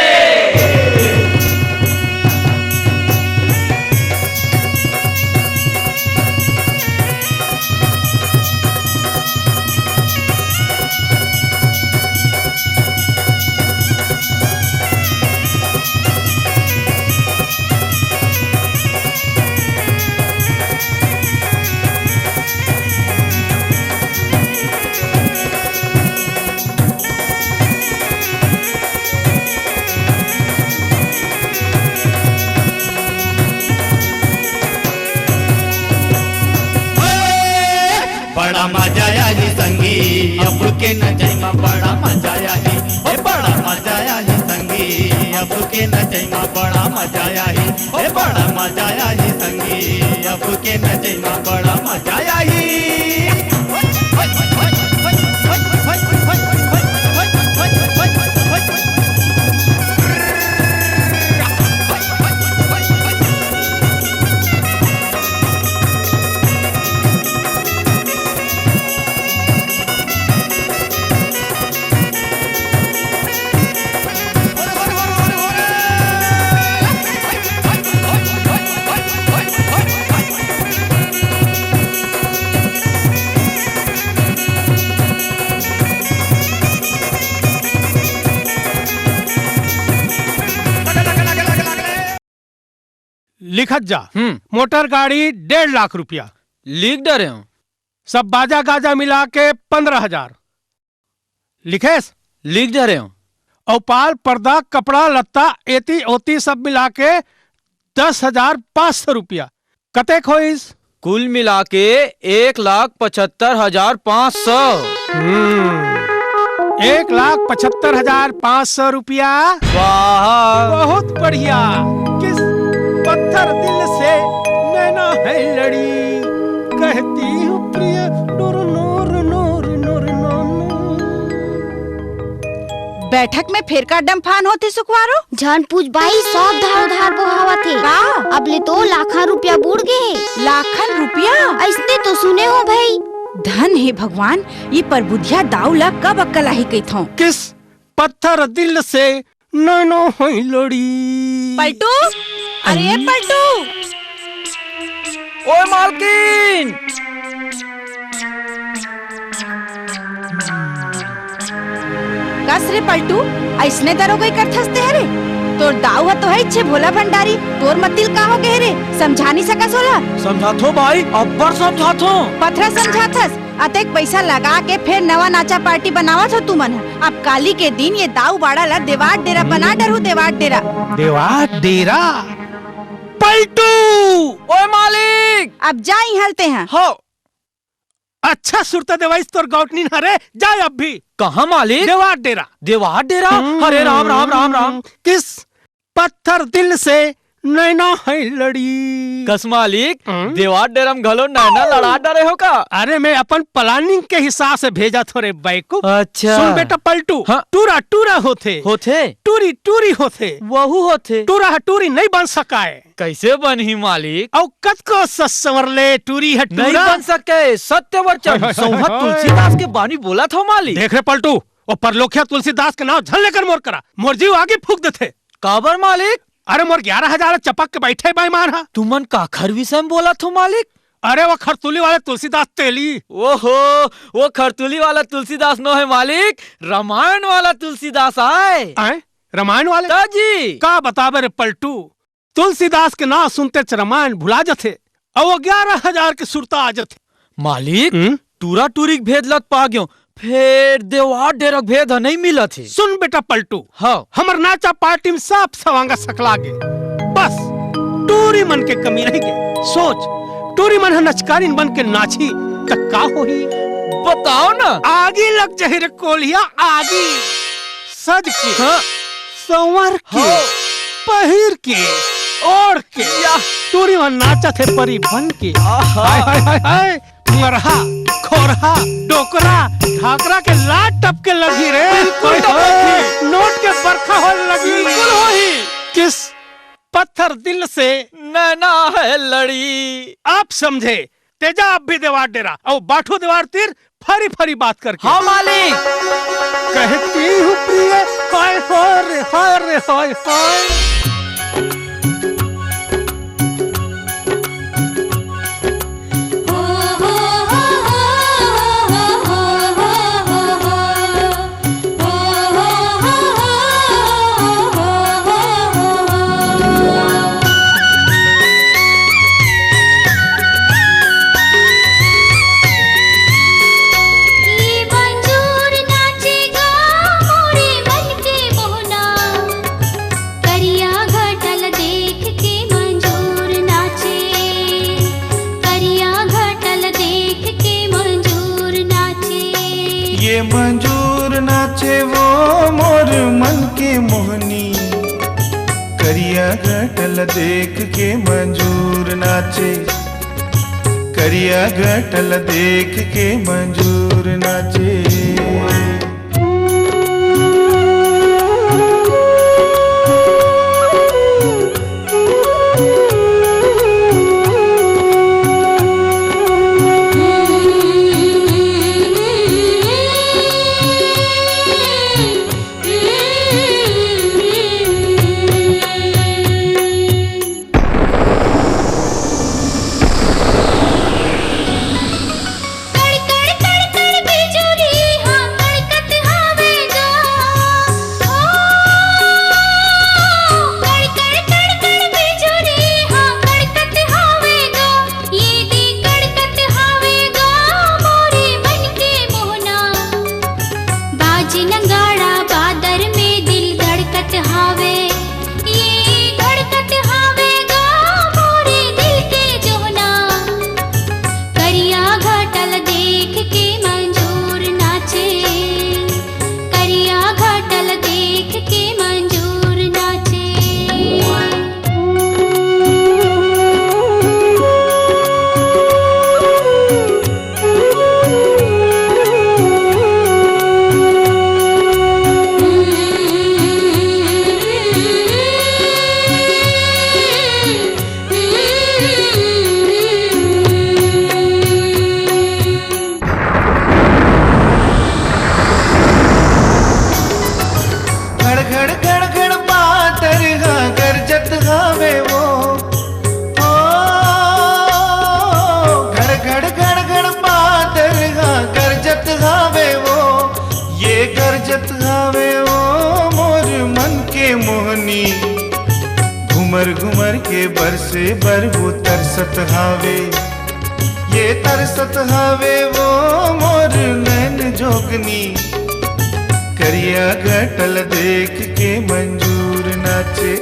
बड़ा मजा आही संगी, अब के नचई मा बड़ा मजा आही। ओ बड़ा मजा आही संगी, अब के नचई मा बड़ा मजा आही। ए बड़ा मजा आही संगी, अब के नचई मा बड़ा मजा आही। लिखत जा। हम्म। मोटर गाड़ी डेढ़ लाख रुपया। लिख डरे हंव। सब बाजा गाजा मिला के पन्द्रह हजार। लिखेस? लिख डरे हंव। अउ पाल पर्दा, कपड़ा लत्ता, एती ओती सब मिला के दस हजार पाँच सौ रुपया। कतेक होइस? कुल मिला के एक लाख पचहत्तर हजार पाँच सौ। हम्म, एक लाख पचहत्तर हजार पाँच सौ रुपया। वाह। बहुत बढ़िया। किस पत्थर दिल से नैना है लड़ी, कहती हूँ प्रिय, बैठक में फेर का डमफान होथे सुखवारो? झन पूछ बाई, सब धार उधार बोहावत हे। का? अब ले तो लाखन रुपया बुड़ गे हे। लाखन रुपया? अइसने तो सुने हो भई। धन हे भगवान, ये परबुधिया दाऊ ला कब अक्कल आही कहिथौं। किस पत्थर दिल से नैना होई लड़ी। पलटू, अरे पलटू। ओए मालकिन! कस रे पलटू, अइसने दरोगई करथस ते हरे? तोर दाऊ ह तो हे इच्छे भोला भंडारी, तोर मतिल का हो गे रे? समझा नहीं सकस ओला? समझाथो भाई, अब्बड़ समझाथो। पथरा समझाथस, अतेक पइसा लगा के फेर नवा नाचा पार्टी बनावत हो तुमन ह। अब काली के दिन ये दाऊ बाड़ा ला देवाट डेरा बना डरहू, देवाट डेरा। देवाट डेरा? पलटू! ओए मालिक! अब जा इहाँ ले तेहा। हो। अच्छा सुरता देवाइस तोर गौटनीन हरे, जा अब भी। कहाँ मालिक? देवाट डेरा। देवाट डेरा? हम्म। हरे राम, राम, राम, राम। किस पत्थर दिल से नैना है लड़ी। कस मालिक, हम्म? देवाट डेरा म घलो नैना लड़ा डरे हो का? अरे, मैं अपन planning के हिसाब से भेजथों रे बैकूफ। अच्छा। सुन बेटा पलटू, हाँ। टूरा टूरा होथे। होथे? टूरी टूरी होथे। वहू होथे। टूरा ह टूरी नहीं बन सकाय। कइसे बनही मालिक? अउ कतको सस संवर ले टूरी ह नहीं टूरा। बन सके, सत्य वचन। हाय, हाय, हाय, सौंहत हाय। तुलसीदास के बानी बोलत हो मालिक। देख रे पलटू, ओ परलोकिया तुलसीदास के नाव झन लेकर मोर करा, मोर जीव आगी फूँक देथे। काबर मालिक? अरे मोर ग्यारह हजार चपक के बइठे बेईमान ह। तुमन काखर विषय म बोलत हो मालिक? अरे वो खरतुली वाले तुलसीदास तेली। ओहो, वो खरतुली वाला तुलसीदास नो हे मालिक, रमायन वाला तुलसीदास आय। आय? रमायन वाले? त जी। का बताबे रे पलटू, तुलसीदास के नाव सुनतेच रमायन भुला जथे, अउ वो ग्यारह हजार के सुरता आ जथे। मालिक, हम्म? टूरा टूरी के भेद ल त पा गेंव, फेर देवाट डेरा के भेद ह नइ मिलत हे। सुन बेटा पलटू, हाँ। हमर नाचा पार्टी म सब सवांगा सकला गे, बस टूरी मन के कमी रहि गे। सोच, टूरी मन ह नचकारिन बन के नाचही त का होही? बताओ ना। आगी लग जही रे कोलिया, आगी। सज के, हाँ। संवर के, हाँ। पहिर के, ओढ़ के, या। टूरी मन नाचत हे परी बन के। आहा। हाय, हाय, हाय, हाय। मरहा, खोरहा, डोकरा, ढाकरा के लात टपके लगही रे। बिल्कुल हाय, टपकही। हाय। नोट के बरखा होय लगही। बिल्कुल होही। किस पत्थर दिल से नैना है लड़ी। आप समझे, तेजा अब भी देवाट डेरा, अउ बाठू देवाट तीर फरी फरी बात करके। हाँ मालिक। कहती हूँ प्रिय, हाय हाय रे, हाय रे, हाय हाय। ये मंजूर नाचे गा मोरे मन के मोहना, करिया घटा ल देख के मंजूर नाचे, करिया घटा ल देख के मंजूर नाचे। ये मंजूर नाचे वो मोर मन के मोहनी, करिया घटा ल देख के मंजूर नाचे, करिया घटा ल देख के मंजूर नाचे। ए मोहनी, घुमर घुमर के बरसे बर वो तरसत हावे, ये तरसत हावे वो मोर नैन जोगनी। करिया गटल देख के मंजूर नाचे,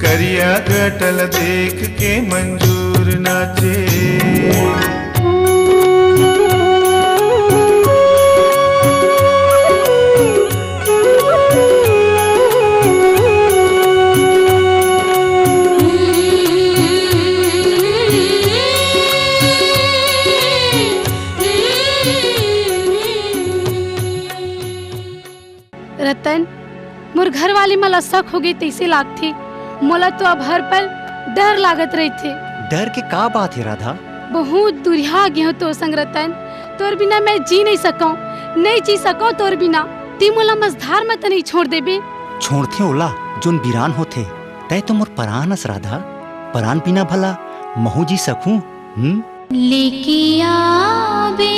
करिया गटल देख के मंजूर नाचे। रतन, मोर घरवाली मन ला शक हो गे तइसे लागथे। मोला तो अब हर पल डर लागत रहिथे। डर के का बात हे राधा? बहुत दुरिहा गे हंव तोर संग रतन। तोर बिना मैं जी नइ सकंव, नइ जी सकंव तोर बिना। तें मोला मझधार म त नइ छोड़ देबे। छोड़थे ओला, जोन बिरान होथे। तैं तो मोर परान अस राधा। परान बिना भला महूं जी सकहूं? हम्म? लेके आबे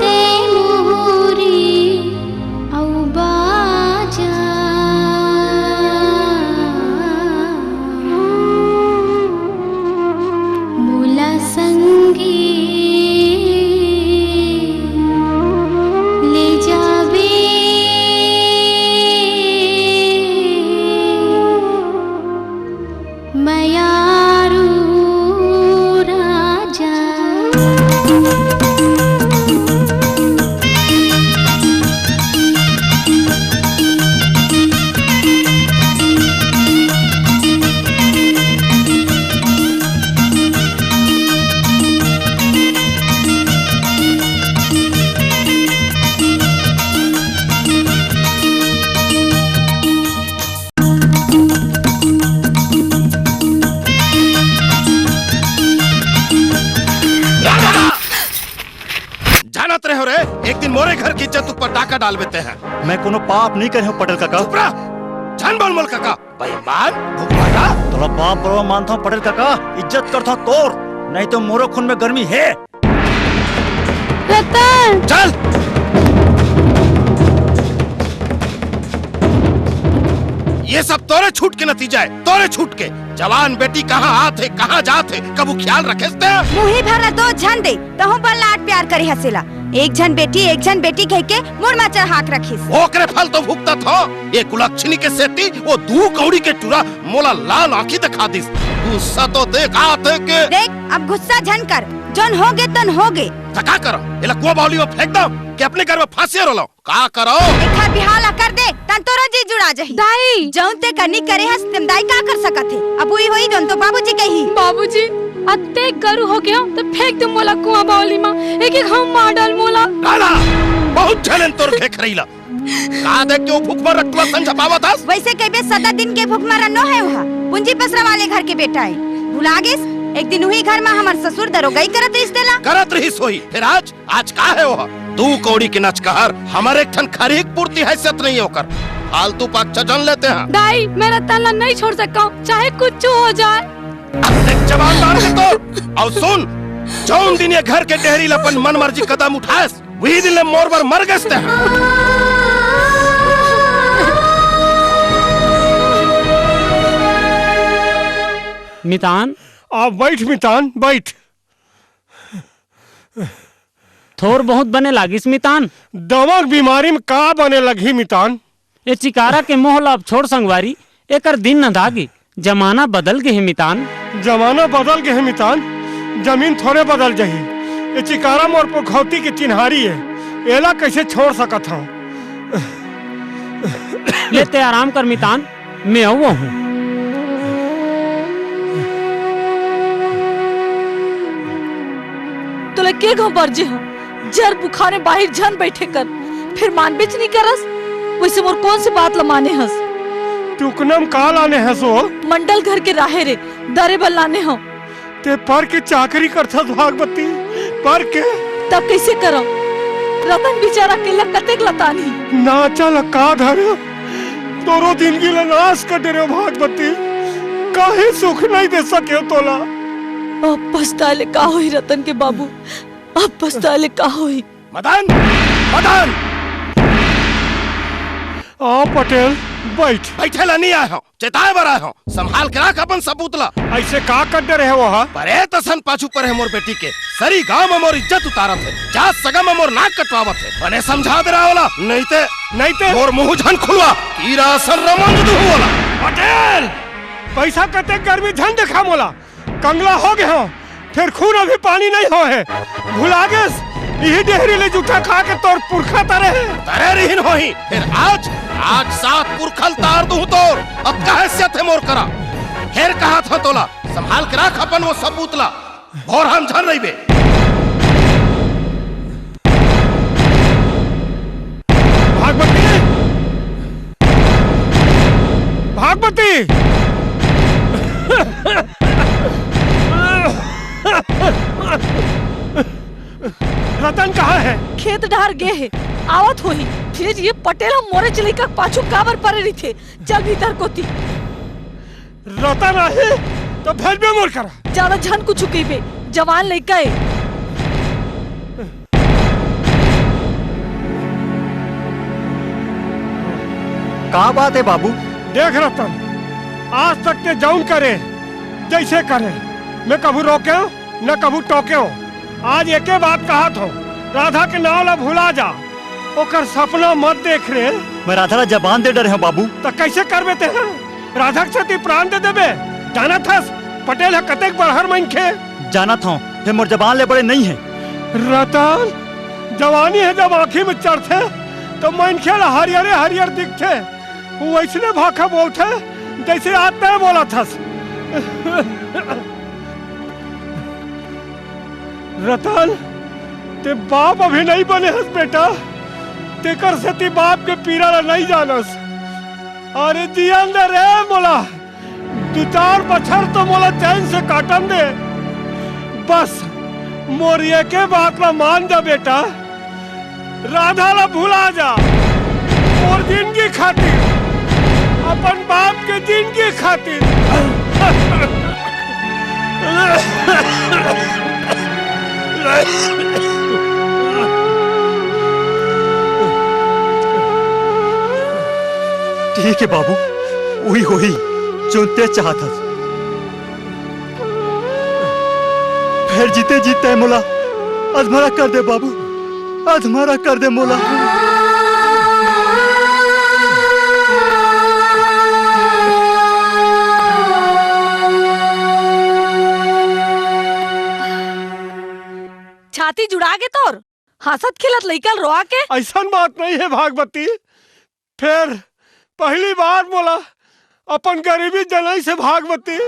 तैं मोरे अउ बाजा, मोला संगे ले जाबे। मयारू राजा। जानत रहे हो रे, एक दिन मोरे घर की इज्जत ऊपर डाका डाल देते हैं। मैं कोनो पाप नहीं करे हूँ पटेल काका। चुप रह, झन बोल मोर काका। बेईमान, भुखमरा। तोला बाप बरोबर मानता हूँ पटेल काका, इज्जत करता हूँ तोर, नहीं तो मोरो खून में गर्मी है। रतन! चल। ये सब तोरे छूट के नतीजा है, तोरे छूट के। जवान बेटी कहाँ आत हे, कहाँ जात हे, कभू ख्याल रखेस तैं? मुही भर ला दो झन दे, तहूं बर लाड प्यार करे हस एला। एक झन बेटी, एक झन बेटी कहिके मोर मा चढ़ा के रखिस। ओकरे फल तो भुगतत हो। ये कुलक्षणी के सेती वो दू कौड़ी के टूरा मोला लाल आंखी दिखा दिस। गुस्सा तो देख आत हे के। देख, अब गुस्सा झन कर, जोन हो गे तोन हो गे। त का करो? एला कुआं बावली में फेंक दो कि अपने घर में फांसी रोलो? का करो? एखर बिहाव ला कर दे, तन तोरो जी जुड़ा जाही। दाई! जौन तैं करनी करे हस, तेम दाई का कर सकत हे? अब उही होही जोन तो बाबूजी कही। बाबूजी, अतेक गरू हो गेंव, त फेंक दे मोला कुआं बावली मा। एक एक घांव मार डाल मोला। लाला, बहुत झनेन तोर खेखरई ला। का देख के वो भुखमरा टूरा संझा पावत हस? वइसे कहिबे सदा दिन के भुखमरा नो हे ओहा। पूंजी पसरा वाले घर के बेटा हे। भुला गेस? एक दिन उही घर मा हमर ससुर दरोगई करत रिहिस तेला। करत रिहिस होही। फेर आज आज का हे ओह? दू कौड़ी के नचकहर, हमर एक ठन खरही के पूरती हैसियत नइ हे ओकर। फालतू पक्ष झन ले तैं। दाई, मैं रतन ला नइ छोड़ सकंव, चाहे कुछु हो जाए। अब देख जबान डार के तोर। अउ सुन, जौन दिन ये घर के डेहरी ला अपन मन मर्जी कदम उठाएस, उही दिन ले मोर बर मर गेस तैं। मितान। आ, बइठ मितान, बइठ। थोर बहुत बने लागिस मितान। दमा के बीमारी में का बने लगही मितान? ए चिकारा के मोह ला अब छोड़ संगवारी, एकर दिन नंदागे। जमाना बदल गे हे मितान। जमाना बदल गे हे मितान, जमीन थोरे बदल जाही। ए चिकारा मोर पुरखौती के चिन्हारी हे, एला कइसे छोड़ सकत हंव? ले तैं आराम कर मितान, मैं अउ आहूं। तोला के घांव बरजे हंव, जर बुखार में बाहिर झन बइठे कर, फेर मानबेच नइ करस। वइसे मोर कोन से बात ला माने हस? टुकना म का लाने हस ओ? मंडल घर के राहेर ए दरे बर लाने हंव। तैं पर के चाकरी करथस भागवती, पर के। तब कइसे करंव? रतन बिचारा अकेल्ला कतेक लतानही। नाचा ल का धरे, तोरो जिनगी ल नास कर डरेंव भागवती, काहे सुख नइ दे सकेंव तोला। अब पछताए ले का होही रतन के बाबू, अब पछताए ले का होही? मदन, मदन, आओ पटेल, बैठ। बैठे ला नहीं आए हो, चेताए बर आए हो। संभाल के रख अपन सपूत ला। ऐसे का कर डरे है वो, हा? परेत असन पाछू परे है मोर बेटी के। सरी गांव में मोर इज्जत उतारत है, जात सगा में मोर नाक कटवावत है। बने समझा दे रहा होला, नहीं ते नहीं ते मोर मुंह झन खुलवा, कीरा असन रमंज दुहू होला। पटेल, पैसा कते गर्मी झन देखा मोला। कंगला हो गए हो, फिर खून अभी पानी नहीं हो है। भुला गेस, यही डेहरी ले जूठा खा के तोर पुरखा तरे है। तरे रहिन होही, फिर आज, आज सात पुरखल तार दूं तोर। अब का हैसियत है मोर करा? फिर कहा था तोला, संभाल के रख अपन वो सपूत ला। भोर हम झन रहिबे। भागवती, भागवती। रतन कहाँ है? खेत डहर गे हे, आवत होही। फिर ये पटेल ह मोरे चिलई का पाछू काबर परे रहिथे? चल भीतर कोती। रतन आही तो भेजबे मोर करा। ज्यादा झन कुछु कहिबे, जवान लइका ए। का बात है बाबू? देख रतन, आज तक ते जौन करे, जैसे करे, मैं कभू रोकेंव, न कभू टोकेंव। आज एके बात कहत हों, राधा के नाव ला भुला जा, ओकर सपना मत देख रे। मैं राधा ला जबान दे डरे हों बाबू। त कैसे करबे ते ह? राधा के सेती प्राण दे देबे? जानत हस, पटेल ह कतेक बड़हर मनखे। जानत हों, फेर मोर जबान ले बड़े नइ हे। रतन, जवानी ह जब आँखी में चढ़थे, त मनखे ला हरियरे हरियर दिखथे। वो वैसने भाखा बोलथे, जैसे आज तैं बोलत हस। रतन, ते बाप अभी नइ बने हस बेटा, तेकर सेती बाप के पीरा ला नइ जानस। अरे जियन दे रे मोला, दू चार बछर तो मोला चैन से काटन दे। बस मोर एके बात ला मान जा बेटा, राधा ला भुला जा, मोर जिंदगी खातिर, अपन बाप के जिंदगी खातिर। ठीक हे बाबू, उही होही जोन ते चाहत हस। फेर जीते जीते मोला अधमरा कर दे बाबू, अधमरा कर दे मोला। छाती जुड़ा गे तोर, हंसत खिलत लइका ल रोआ के। अइसन बात नइ हे भागवती, फेर पहली बार मोला अपन गरीबी जनई से भागवती,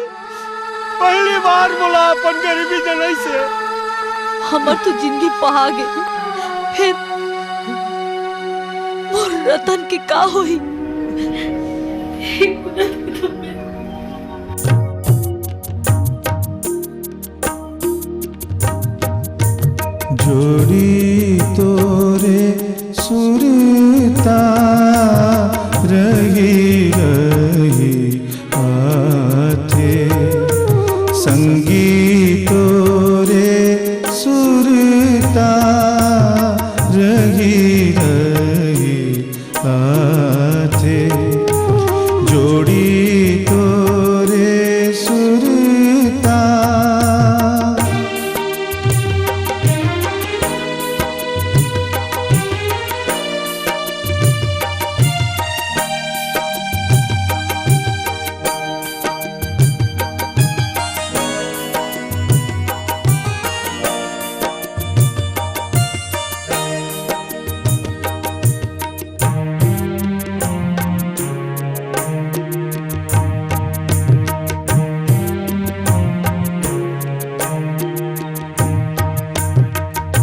पहली बार मोला अपन गरीबी जनई से। हमर तो जिंदगी पहा गे, फेर मोर रतन के का होही? जोड़ी तोरे सुरता रही रही आथे, संगी तोरे सुरता रही रही आथे, जोड़ी तोरे सुरता।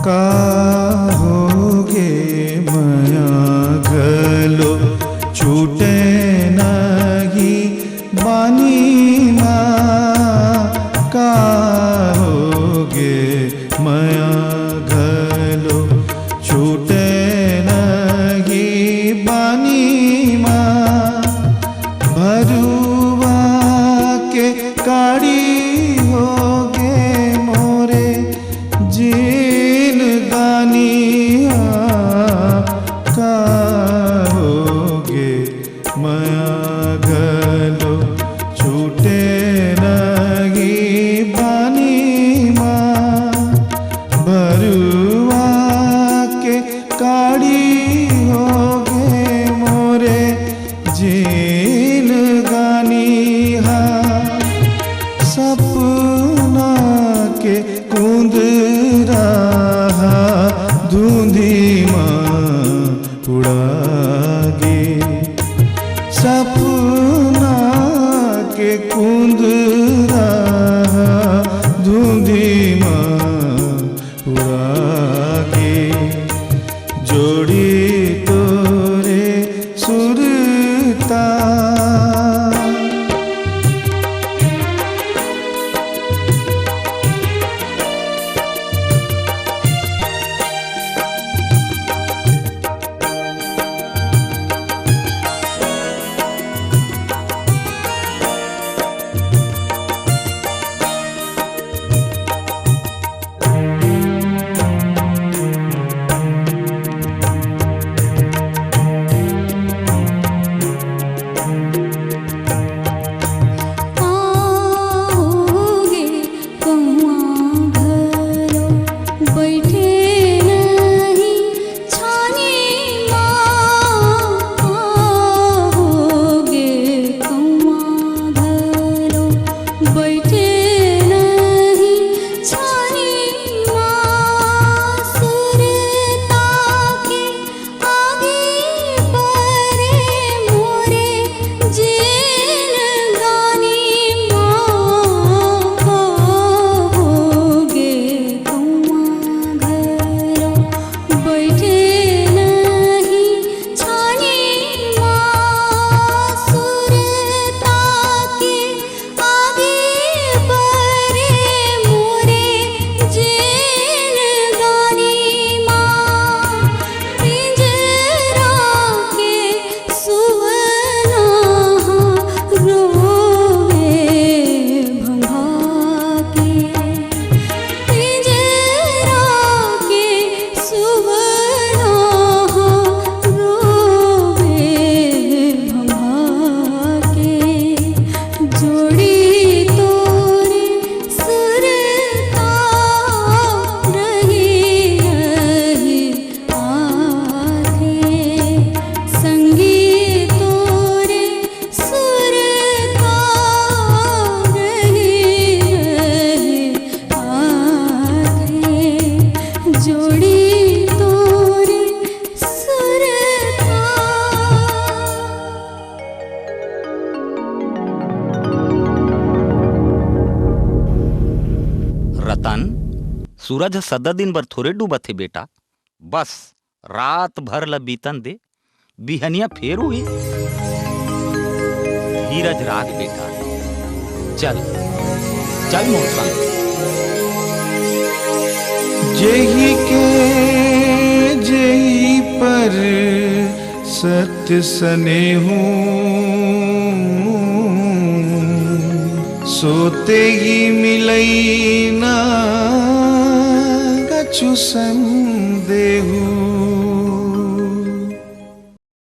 का होगे मया घलो छूटे नाही बानी मा, का होगे मया घलो छूटे नाही बानी मा। भरुआ के काड़ी होगे मोरे जिनगानी हा, का होगे सूरज ह सदा दिन बर थोरे डूबत हे बेटा, बस रात भर ल बीतन दे, बिहनिया फेर उही। धीरज राख बेटा, चल, चल मोर संग। जेही के जेही पर सत सने हूँ, सोते ही मिलई ना कछु संदेहू।